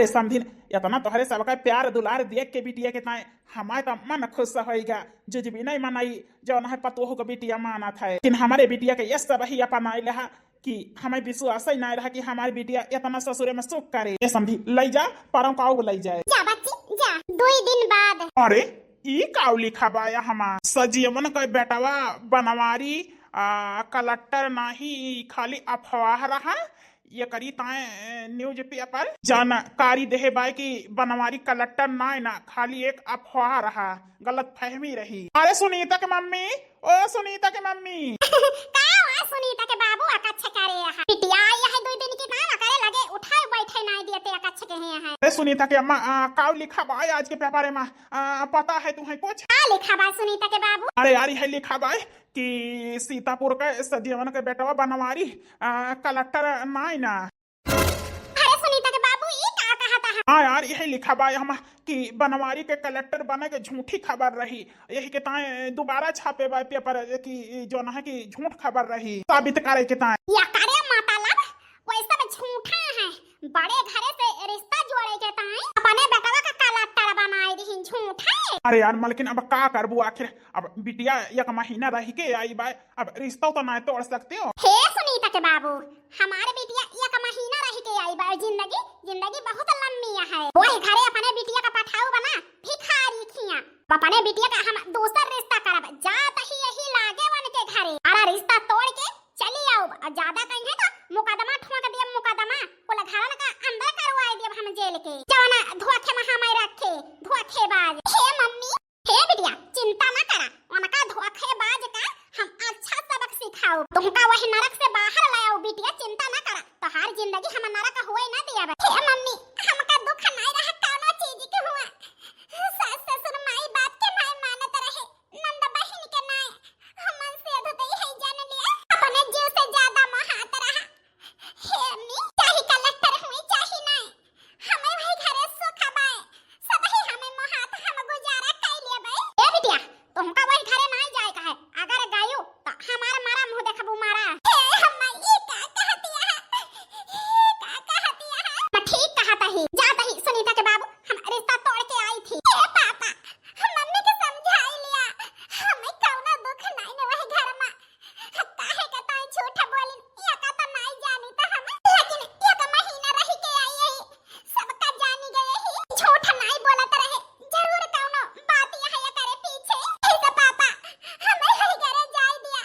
समधिन, इतना तोहरे सबका प्यार दुलार देख के बिटिया के ताए हमारे तो मन खुश होइगा। जुजबी नहीं मनाई, जौन है पतोह को बिटिया मानत है, लेकिन हमारे बिटिया के ये सब ही अपनाई लेहा कि हमें विश्वास ही नहीं रहा कि हमारी बिटिया इतना ससुरे में सुख करे। ए समधी, लई जा, परम काऊ लई जाए। जा बच्ची, जा, दुई दिन बाद। अरे, ई काऊ लिखा बा या हमार सजीवन का बेटवा बनवारी, आ, कलेक्टर नाही, खाली अफवाह रहा। ये करी ताए न्यूज़पेपर जानकारी देहे बाय कि बनवारी कलेक्टर नाय ना, खाली एक अफवाह रहा, गलत फहमी रही। अरे सुनीता के मम्मी, ओ सुनीता के मम्मी। का हुआ सुनीता के बाबू, अकच्छ करे यहाँ? बिटिया आई है दुई दिन की, नाम करे लगे उठाए बैठे नाय दिए ते अकच्छ के हैं यहाँ। अरे सुनीता के अम्मा, आ, काऊ लिखा बाय आज के पेपर में? आ, पता है तुम्हें कुछ? का लिखा बाय सुनीता के बाबू? अरे यार, यही लिखा बाय कि सीतापुर के सजीवन के बेटवा बनवारी, आ, कलेक्टर नाय ना। अरे सुनीता के बाबू, ई का कहता है? हाँ यार, यही लिखा बा हम कि बनवारी के कलेक्टर बने के झूठी खबर रही, यही के ताए दोबारा छापे बा पेपर कि जौन है कि झूठ खबर रही, साबित करे के ताए। या करे मतलब, कोई सब झूठा है, बड़े घरे से रिश्ता जोड़े के ताए अपने बेटवा का कलेक्टर बनाए दिहिन, झूठा है। अरे यार मलकिन, अब का करबू आखिर, अब बिटिया एक महीना रह के आई बा, अब रिश्ता तो ना तोड़ सकते हो। हे सुनीता के बाबू, हमारे बिटिया एक महीना रह के आई बा, जिंदगी, जिंदगी बहुत लम्बी है। वही घरे अपने बिटिया का पठाऊ बना, भिखारी खिया। अपने बिटिया का हम दूसर रिश्ता करब, जात ही यही लागे उनके घरे। अरे रिश्ता तोड़ के चली आओ, और ज्यादा कहीं तो मुकदमा ठोक दिया, मुकदमा कुल घरन का अंदर करवाए दिया हम जेल के। जवाना धोखे में हमें रखे, धोखेबाज। हे मम्मी, हे बिटिया, चिंता ना करा, उनका धोखेबाज का हम अच्छा सबक सिखाओ। तुमका वही नरक से बाहर लाओ बिटिया, चिंता ना करा, तोहार जिंदगी हम नरक होए ना दिया। हे मम्मी, हमका दुख नहीं रहा कौनो चीज के हुआ। सास ससुर माई बाप के नहीं मानत रहे, नंद बहिन के नहीं, हमन से अधुतई है जान लिया। अपने जीव से ज्यादा मोहात रहा। हे अम्मी, चाहे कलेक्टर हुई चाहे नहीं, हमें वही घरे सुख बाय, सबही हमें मोहात हम गुजारा कई लेबे। ए बिटिया, तुमका वही घरे नहीं जाए का है, अगर गयो तो हमारा मारा मुंह देखबू मारा। हे अम्मा, ई का कहतिया है? ई का कहतिया है? मैं ठीक कहत ही, जात ही सुनीता के बाबू, हम रिश्ता तोड़ के आई थी। ए पापा, हम मम्मी के समझाई लिया, हमें कौनो दुख नहीं न वही घर में। काहे के ताई झूठ बोलिन, या का त नाई जानी त हम, लेकिन एक महीना रह के आई है, सबका जानी गए ही। झूठ नाई बोलत रहे, जरूर कौनो बात यहाँ या करे पीछे। ऐसे पापा, हमें हई घरे जाए दिया,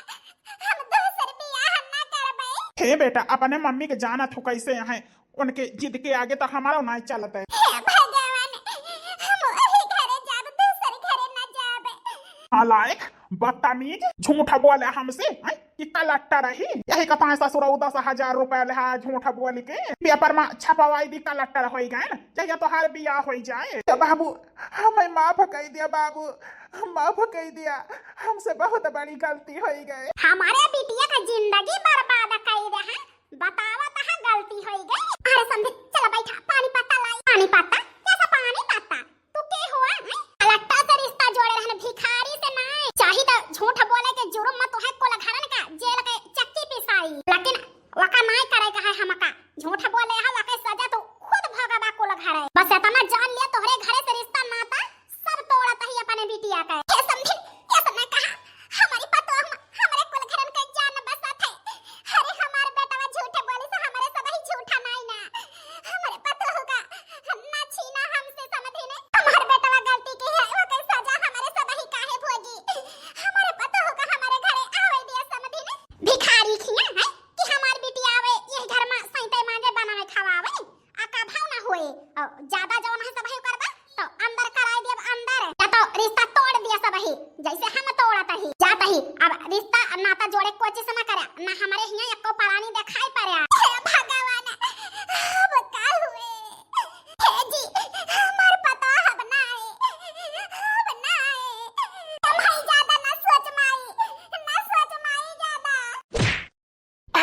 हम दूसर बियाह ना करबे। हे बेटा, अपने मम्मी के जानत हो कैसे हैं, उनके जिद के आगे तो हमारा नाई चलत है। हे भगवान, हम वही घरे जाब, दूसर घरे ना जाबे। नालायक, बदतमीज, झूठ बोले हमसे, हैं? कि कलेक्टर रही, यही कथा है ससुर दस हजार रुपया लेहा झूठ बोल के पेपर में छपवाई दी, कलेक्टर होई गए, जहिया तोहार बियाह होई जाए। तो बाबू, हमें माफ कर दिया बाबू, माफ कर दिया, हमसे बहुत बड़ी गलती होई गए। हमारे बिटिया का जिंदगी बर्बाद कर दे हैं, बतावा तहा गलती होई गई। अरे समधी, चला बैठा, पानी पत्ता लाई। पानी पत्ता? कैसा पानी पत्ता? तू के हुआ, हैं? कलेक्टर से रिश्ता जोड़े रहन, भिखारी से नाय। चाही त झूठ बोले के जुर्म में तोहे कुल घरन का जेल के चक्की पिसाई, लेकिन वका नाय करे का है हमका। झूठ बोले है, वके सजा तू खुद भोगबा कुल घरे। बस इतना जान लिया, तोहरे घरे से रिश्ता नाता सब तोड़त ही अपने बिटिया के। हे समधिन, ऐसा ना कहा, हमारी पतोह में हमरे कुल घरन के जान बसत है। अरे हमार बेटवा झूठ बोली से हमरे सब ही झूठा नाई ना। हमरे पतोह का ना छीना हमसे समधिन। हमार बेटवा गलती की है, ओके सजा हमरे सब ही काहे भोगी। हमरे पतोह का हमरे घरे आवे दिया समधिन। भिखारी खिया है कि हमार बिटिया आवे, ये घर में सैते मांजे बनावे खवावे। आ का भाव ना होए। अ, ज्यादा जवन है सब ही करबा, तो अंदर कराई दियब अंदर। या तो रिश्ता तोड़ दिया सब ही, जैसे हम तोड़त ही, जात ही। अब रिश्ता नाता जोड़े कोची से ना करे, ना हमरे हियां एको परानी देखाई पड़े। हे भगवान, अब का हुए? हे जी, हमार पता अब ना आए, अब ना आए। हम ही ज्यादा ना सोच माई, ना सोच माई ज्यादा।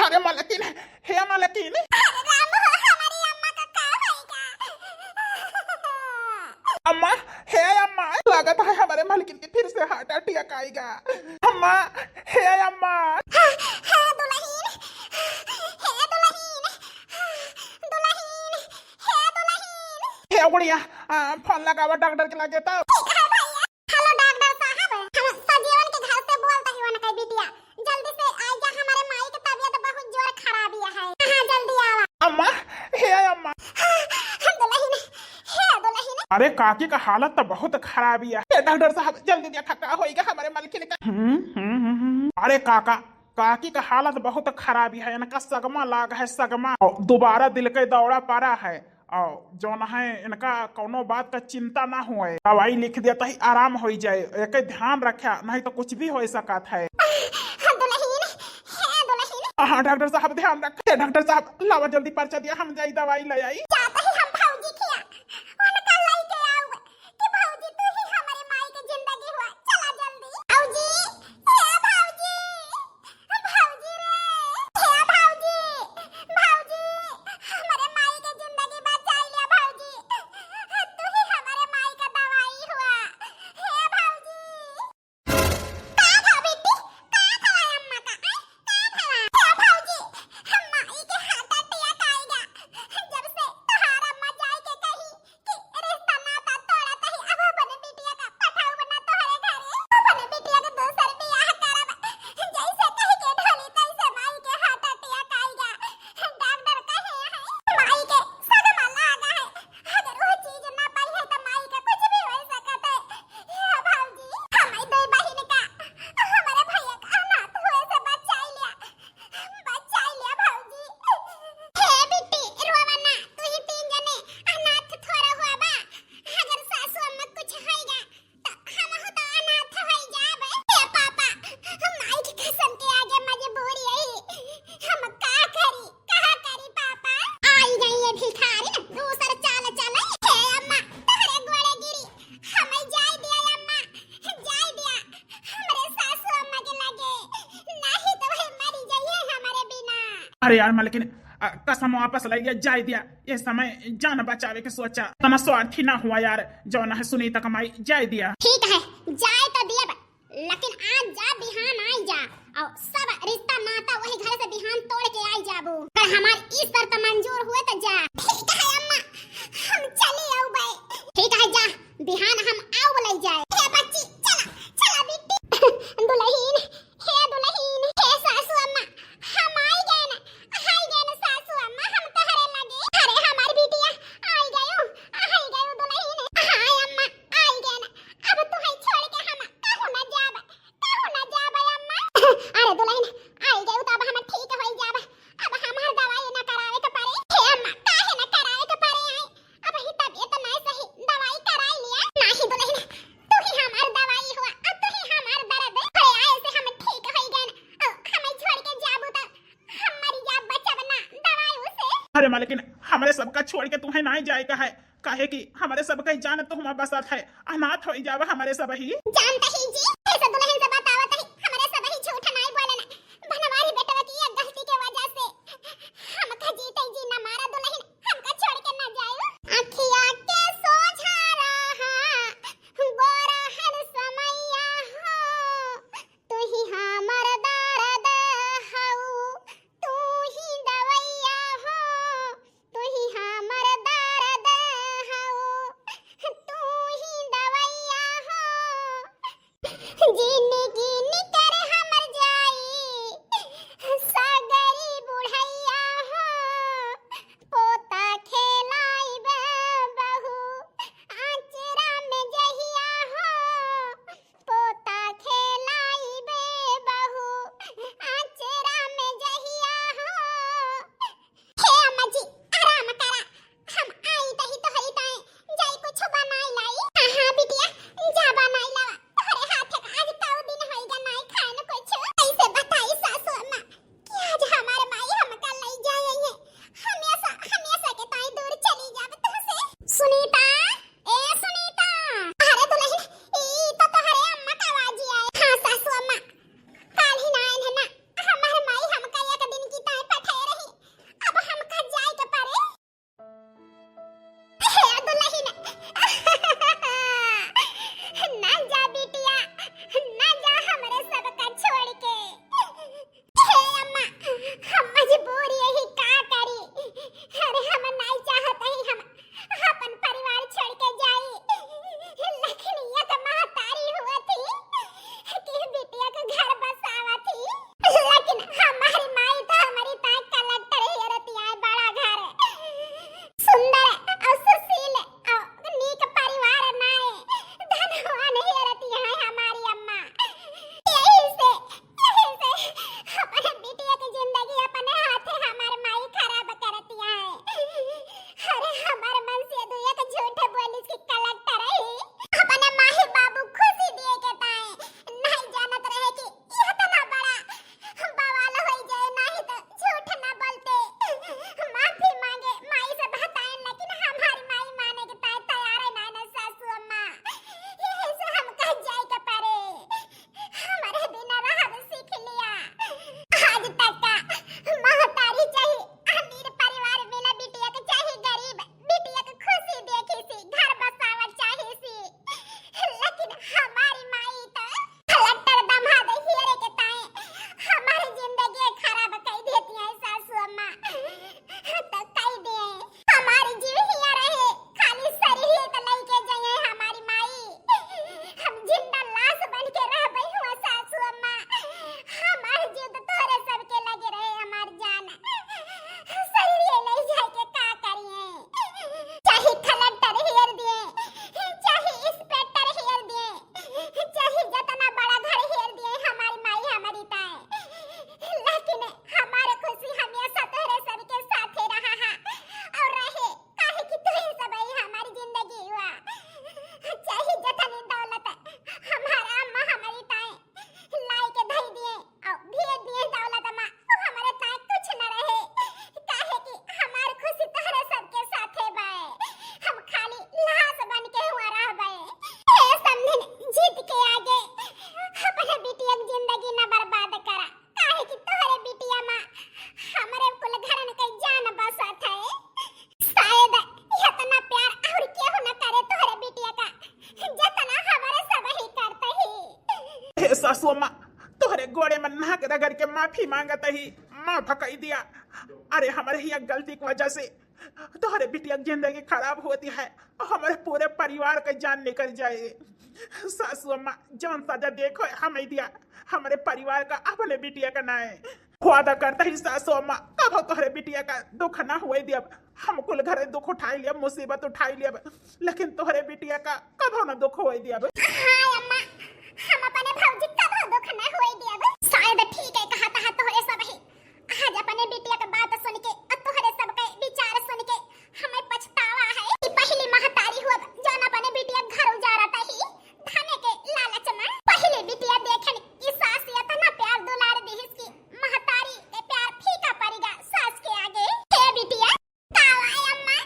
अरे मलकिन, हे मलकिन। अरे राम हो, हमारी अम्मा का का होइगा? अम्मा, हे अम्मा, लागत है हमारे मलकिन के फिर से heart attack आइगा। अम्मा, हे अम्मा। हाँ, हाँ, दुलहिन, हे दुलहिन, दुलहिन, हे दुलहिन। ए गुड़िया, आ, फोन लगावा डॉक्टर के लगे तब। ठीक है भैया। हेलो डॉक्टर साहब, हम सजीवन के घर से बोलत ही, उनके बिटिया, जल्दी से आइ जा, हमरे माई के तबियत बहुत जोर खराब है। हाँ, जल्दी आवा। अम्मा, हे अम्मा। हाँ, हम दुलहिन, हे दुलहिन। अरे काकी का हालत तो बहुत खराब है। ए डॉक्टर साहब, जल्दी देखा का होइगा हमरे मलकिन का। हम्म, हम्म, हम्म, हम्म। अरे काका, काकी का हालत बहुत खराब है, इनका सगमा लाग है, सगमा। और दोबारा दिल के दौरा पड़ा है। और जौन है, इनका कौनो बात का चिंता ना होए, दवाई लिख देत ही, आराम होइ जाए, एके ध्यान रख्या, नहीं तो कुछ भी होइ सकत है। हाँ, दुलहिन, हे दुलहिन। हाँ, डॉक्टर साहब ध्यान रख। ए डॉक्टर साहब, लावा जल्दी पर्चा दिया, हम जाई दवाई ले आई। जात ही हम भौजी खिया, उनका लइके आउब कि भौजी तू ही हमरे माई के जिंदगी हुआ, चला जल्दी। भौजी, हे भौजी, भौजी रे, हे भौजी, भौजी, हमरे माई के जिंदगी बचाइ लिया भौजी, तू ही हमरे माई का दवाई हुआ, हे भौजी। का भा बेटी, का भा अम्मा का, आय, का भा? हे भौजी, हम माई के हार्ट अटैक आइगा, जब से तोहार अम्मा जाए के कही, कि रिश्ता नाता तोड़त ही, अब अपने बिटिया का पठाउब ना तोहरे घरे, अपने बिटिया के दूसर बियाह करब। जैसे कहि के ढोली तैसे माई के हार्ट अटैक आइगा। डॉक्टर कहे हैं, माई के सदमा लागा है, अगर वो चीज ना पाई है तो माई का कुछ भी हो सकत है। हे भौजी, हमारी दो बहिन का, हमारे भैया का अनाथ होए से बचाइ लिया। बचाइ लिया भौजी। हे बिट्टी, रोवा ना, तू ही तीन जने अनाथ थोड़ा हुआ बा। अगर सासू अम्मा कुछ होइगा, तो हमहू तो अनाथ होइ जाबे। हे पापा, हम माई के कसम के आगे मजबूरी है। हम का करी, का करी पापा? आई गई ये भिखारी न, दूसर चाल चले। हे अम्मा, तोहरे गोड़े गिरी, हमें जाए दिया अम्मा, जाए दिया। हमरे सासू अम्मा के लगे, नाही तो वह मरी जाइए हमरे बिना। अरे यार मलकिन, अ, कसम वापस ले गया, जाए दिया। ये समय जान बचावे के सोचा, इतना स्वार्थी ना हुआ यार, जौन है सुनीता कमाई, जाए दिया। ठीक है, जाए तो दिया बा, लेकिन आज जा, बिहान आई जा, और सब रिश्ता नाता वही घर से बिहान तोड़ के आई जाबू। अगर हमार ई शर्त मंजूर हुए तो जा। ठीक है अम्मा, हम चली आउबे। ठीक है जा, बिहान हम आउब ले जाए। हे बच्ची, चला, चला बिट्टी। दुलहिन, हे दुलहिन, हे सासू अम्मा, हम आई गए न, आई गए न सासू अम्मा, हम तोहरे लगे। अरे हमार बिटिया, आई गयो, आई गयो दुलहिन। हाँ अम्मा, आई गए न। अब तुहई छोड़ के हम कहूँ ना जाब, कहूँ ना जाब अम्मा। अरे दुलहिन, आई गयो तो अब हम ठीक होइ जाब। अब हमार दवाई ना करावे के पड़े। हे अम्मा, काहे ना करावे के पड़े आई? अब ही तबियत नहीं सही, दवाई कराई लिया। नाही दुलहिन, तू ही हमार दवाई हुआ, अब तू ही हमार दर्द। अरे आए से हम ठीक होइ गए न, अब हमें छोड़ के जाबू तो हम मरी जाब, बचब ना दवाई से। अरे मलकिन, हमरे सबका छोड़ के तुम्हें ना जाए का है, काहे कि हमरे सबका जान तो हुआ बसत है, अनाथ होइ जाब हमरे सब ही। जानत ही जी, ऐसे दुलहिन से बतावत ही, हमरे सब ही झूठ नहीं बोले ना। बनवारी बेटवा की एक गलती के वजह से हमका जीते जी ना मारा दुलहिन, हमका छोड़ के ना जायो। अखिया के सोझा रहा, गोरा हर समैया हो, तू ही हमर दर्द हऊ, तू ही दवैया हो, तू ही हमर दर्द हऊ, तू ही दवैया हो। सासू अम्मा, तोहरे गोड़े में नाक रगड़ के माफी मांगत ही, माफ कई दिया। अरे, हमरे ही एक गलती की वजह से तोहरे बिटिया की जिंदगी खराब होती है और हमरे पूरे परिवार का जान निकल जाए। सासू अम्मा, जौन सजा देखो हमें दिया, हमरे परिवार का, अपने बिटिया का नाय। वादा करता ही सासू अम्मा, कबो तोहरे बिटिया का दुख ना होए दियब। हम कुल घरे दुख उठाई लियब, मुसीबत उठाई लियब, लेकिन तोहरे बिटिया का कबो ना दुख होए दियब। हाँ अम्मा, हम अपने भौजी कबो दुख ना होए दियब। शायद ठीक है कहत हा तोहरे सबही। आज अपने बिटिया के बात सुन के और तोहरे सबके विचार सुन के हमें पछतावा है कि पहली महतारी हुआ जौन अपने बिटिया घर उजारत ही धने के लालच में। पहली बिटिया देखन कि सास इतना प्यार दुलार दिहिस कि महतारी के प्यार फीका पड़ गा सास के आगे। हे बिटिया, का आए अम्मा,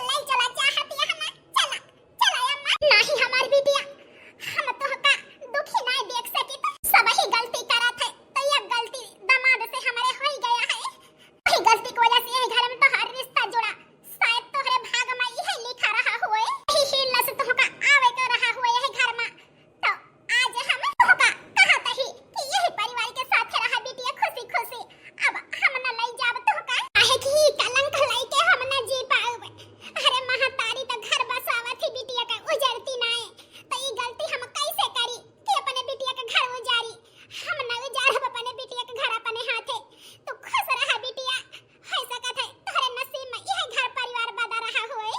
ले चला चाहत यहाँ ना, चला, चला अम्मा। नाही हमार बिटिया, हम तोहका दुखी नाही देख सकित। सबही गलती करत है, तो ये गलती दामाद से हमरे होई गया है। वही गलती की वजह से यही घर में तोहार रिश्ता जुड़ा। शायद तोहरे भाग में यही लिखा रहा हुए, यही हीला से तोहका आवे के रहा हुए यही घर में। तो आज हम तोहका कहत ही कि यही परिवार के साथ रहा बिटिया खुशी खुशी। अब हम न लई जाब तोहका, काहे कि ई कलंक लई के हम न जी पाउब। अरे महतारी तो घर बसावत ही बिटिया का उजरती नाय, तो ई गलती हम कैसे करी कि अपने बिटिया के घर उजारी? हम न उजारब अपने बिटिया के घर अपने हाथे। तू खुश रहा बिटिया, हो सकत है तोहरे नसीब में यह घर परिवार बदा रहा होए।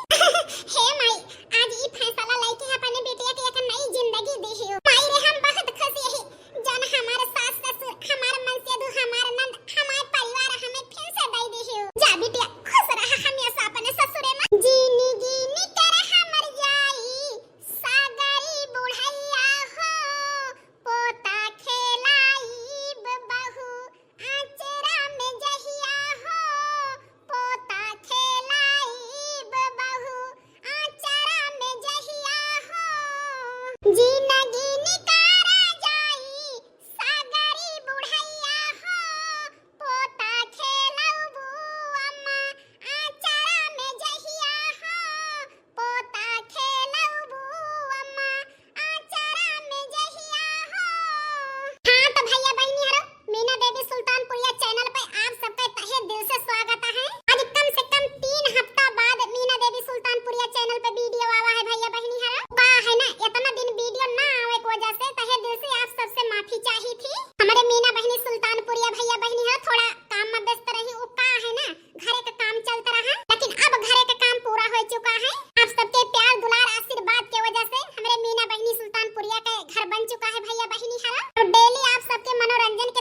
हे माई, आज ई फैसला लेके अपने बिटिया के एक नई जिंदगी दी हो। माई रे, हम बहुत खुश यही जौन हमारे सास ससुर, हमारे मनसेधु, हमारे नंद, हमारे परिवार हमें फिर से दई दी हो। जा बिटिया, खुश रहा हमेशा अपने ससुरे में। जिंदगी निकर हमर जाई, सगरी बुढ़ैया हो, पोता खेलाइब बहू, आचरा में जहिया हो, पोता खेलाइब बहू, आचरा में जहिया हो। जिंदगी निकारा जाई, सगरी बुढ़ैया हो, पोता खेलौबू अम्मा, आचरा में जहिया हो, पोता खेलौबू अम्मा, आचरा में जहिया हो। हाँ, तो भैया बहिनी हरो, मीना देवी सुल्तानपुरिया चैनल पे आप सबका तहे दिल से स्वागत है। आज कम से कम तीन हफ्ता बाद मीना देवी सुल्तानपुरिया चैनल पे वीडियो आवा है भैया बहिनी हरो। का है ना, इतना दिन वीडियो ना आवे की वजह से तहे दिल से आप सबसे माफी चाही थी। हमारे मीना बहिनी सुल्तानपुरिया भैया बहिनी हरो, थोड़ा काम में व्यस्त रही, वो का है ना, घरे का काम चलत रहा, लेकिन अब घरे का काम पूरा हो चुका है। आप सबके प्यार, दुलार, आशीर्वाद के वजह से हमरे मीना बहिनी सुल्तानपुरिया के घर बन चुका है भैया बहिनी हरा। और डेली आप सबके मनोरंजन